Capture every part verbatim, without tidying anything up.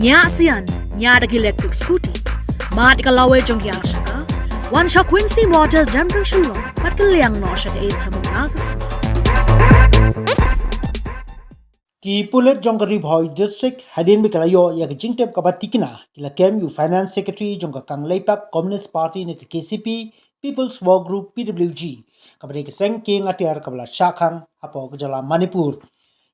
Ñiah sian, ñiah da ki electric scooty. Mad ka lawei jong ki ar shaka. Wan sha Quincy Motors Downtown Shillong, bad kylliang noh sha ka eighth Avenue ka sngi. Ki pulit jong ka Ri Bhoi District, hadien ba ki la ïoh ïa ka jingtip kaba tikna, ki la kem ïa u Finance Secretary jong ka Kangleipak Communist Party ne ka K C P, People's War Group, P W G, kaba dei ka seng kieng atiar kaba la shah khang hapoh ka jylla Manipur.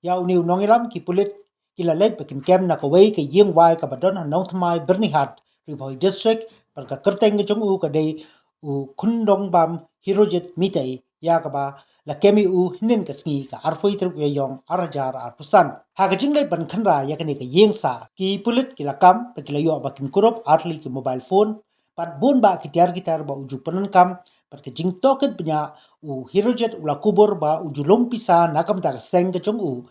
Ïa une u nongïalam ki pulit ki la leit ba kin kem na kawei ka ïing wai kaba don ha Nongthymmai, Byrnihat, Ri Bhoi District, bad ka kyrteng ka jong u ka dei u Khundongbam Hirojit Meitei, ïa kaba la kem ïa u hynnin ka sngi, ka arphew tarik u Ïaïong ar hajar arphew san. Ha ka jingleit ban khynra ïa kane ka ïing sah, ki pulit ki la kam ba ki la ïoh ba kin kurup artylli ki mobile phone, bad bun bah ki tiar ki tiar ba u ju pyndonkam, bad ka jingtohkit bniah, u Hirojit u la kubur ba u ju lum pisa na ka bynta ka seng ka jong u.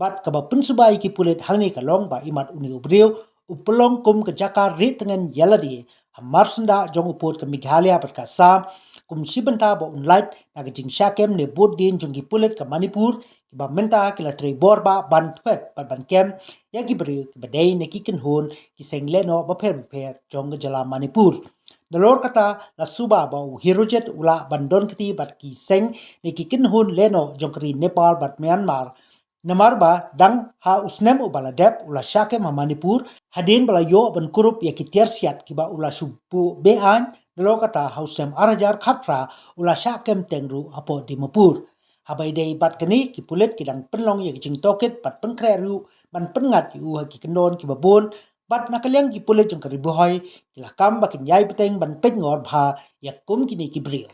Bad kaba pynsuba ïa ki pulit hangne ka long ba imat une u briew u pynlong kum ka jaka rieh tngen ïa lade ha marsyndah jong u pud ka Meghalaya bad ka Assam, kum shi bynta ba un lait na ka jingshah kem ne bud dien jong ki pulit ka Manipur, kiba mynta ki la trei bor bah ban thwet bad ban kem ïa ki briew kiba dei na ki kynhun ki seng lehnoh bapher bapher jong ka jylla Manipur. Nalor kata, la suba ba u Hirojit u lah ban don kti bad ki seng ne ki kynhun lehnoh jong ka ri Nepal bad Myanmar. Namar ba dang ha u snem uba la dep u la shah kem ha Manipur, hadien ba la ïoh ban kurup ïa ki tiar siat kiba u la shu buh be-aiñ, nalor kata ha u snem ar hajar khatphra u la shah kem teng ruh hapoh Dimapur. Haba ïadei bad kane, ki pulit ki dang pynlong ïa ka jingtohkit bad pynkhreh ruh ban pynngat ïa u ha ki kyndon kiba bun, bad na ka liang ki pulit jong ka Ri Bhoi ki la kam ba kin ïai bteng ban peitngor bha ïa kum kine ki briew.